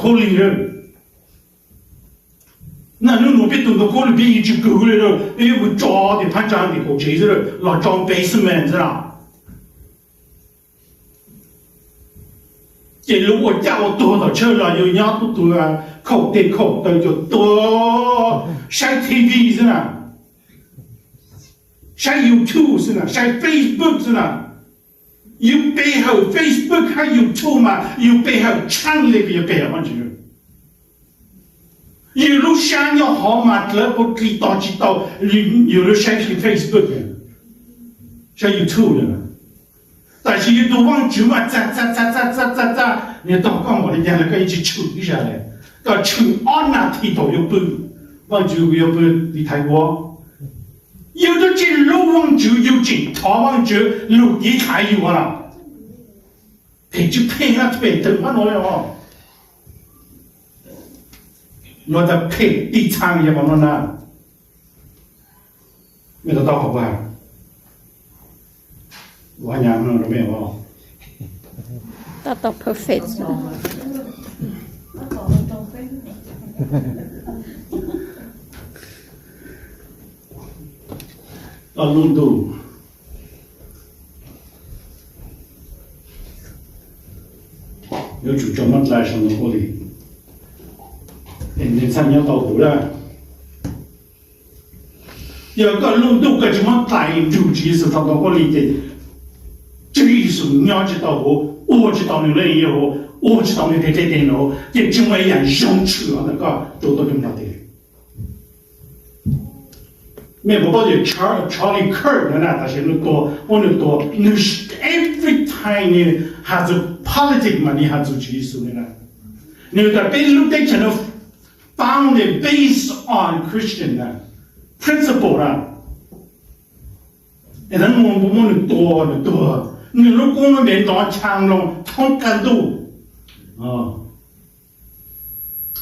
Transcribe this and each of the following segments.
khaub lig. Naj hnub nuav peb tus ntoo khaub lig peb yeej tsi kawg li lawm, peb yuav mus tso tim phab ntsa tim kaum tsev xwb lawm, los tso basement xwb na. Ces lub ua caj ua tuag tom tshawj los yus nyob tub tus khaum tes khaum taw cua tuag, saib T V xwb na, saib YouTube xwb na, saib Facebook xwb na. Yus pe hawm Facebook hab YouTube mas yus pe hawm tsheej le yus pe hawm Vaajtswv. Yus lub sab nyob hov mas dlawv puv dlig tog tsi tau yus lub saib Facebook, saib YouTube. Tab sis yus tus Vaajtswv mas txaj txaj txaj txaj txaj txaj, nwg tog koj npaum le caag los koj yeej tsi tshwm ib zag le. Koj tshwm ob nas this thaum yuav pw, Vaajtswv kuv yuav pw tiv thaiv kuv. Yus tub tsi hlub Vaajtswv, yus tseem thov Vaajtswv lug tiv thaiv yus los. Phem tsi phem na, phem tawm hab nuav le os. Nuav tas phem tiv txhaa yog qhov nuav na. Mej tau taub qhov puag? Ua nyab no mej os. Koj lub ntuj yuav tsum tso muab dlai sau ntoo khaub lig, es nws txhaj nyob tau kuv lawm. Yog koj lub ntuj koj tsi muab dlai nrug Tswv Yexus sau ntoo khaub lig ces Tswv Yexus nyob tsi tau huv, ua tsi tau nws leej yog huv, ua tsi tau nws tej dlej tej no, ces tsi muaj ib yaam zoo tshwm ntawm koj rua tuab neeg nplog teb. Mej puas paub tias Charlie Kirk no na, tam sim nws tuag, puab nws tuag, nws every time nws has txug politics mas nws has txug Tswv Yexus na. Nws tas peb lub teb chaws no founded based on Christian na, principle na. Es nub nua puab muab nws tua, nws tuag, nws lub koob lub npe ntov chaa loo thoob qab ntuj.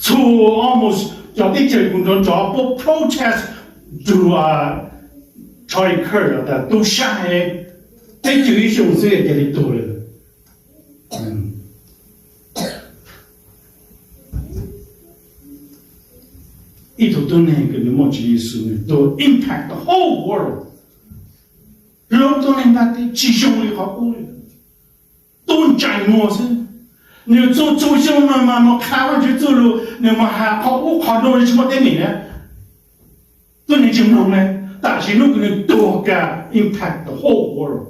Txhua almost cov teb chaws kuv nrov nrov puab protest rua Charlie Kirk tas tu sab, peb caug ib xyoo xwb cia li tuag lawm. Ib tug tuab neeg kws nws muaj Tswv Yexus nws tuag impact the whole world. Lub tuab neeg nplog teb tsi zoo li qhov qub li. Tub ntsaim muag xwb. Nws txhua txhua xyoo mas mas mus qha Vaajtswv txuj lug, nws mus has qhov ub qhov nuav tsi muaj teeb meem na. Tuab neeg tsi mloog le, tam sim nub kws nws tuag kag impact the whole world.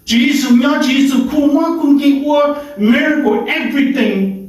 Tswv Yexus nyob, Tswv Yexus khu mob khu nkeeg ua miracle everything.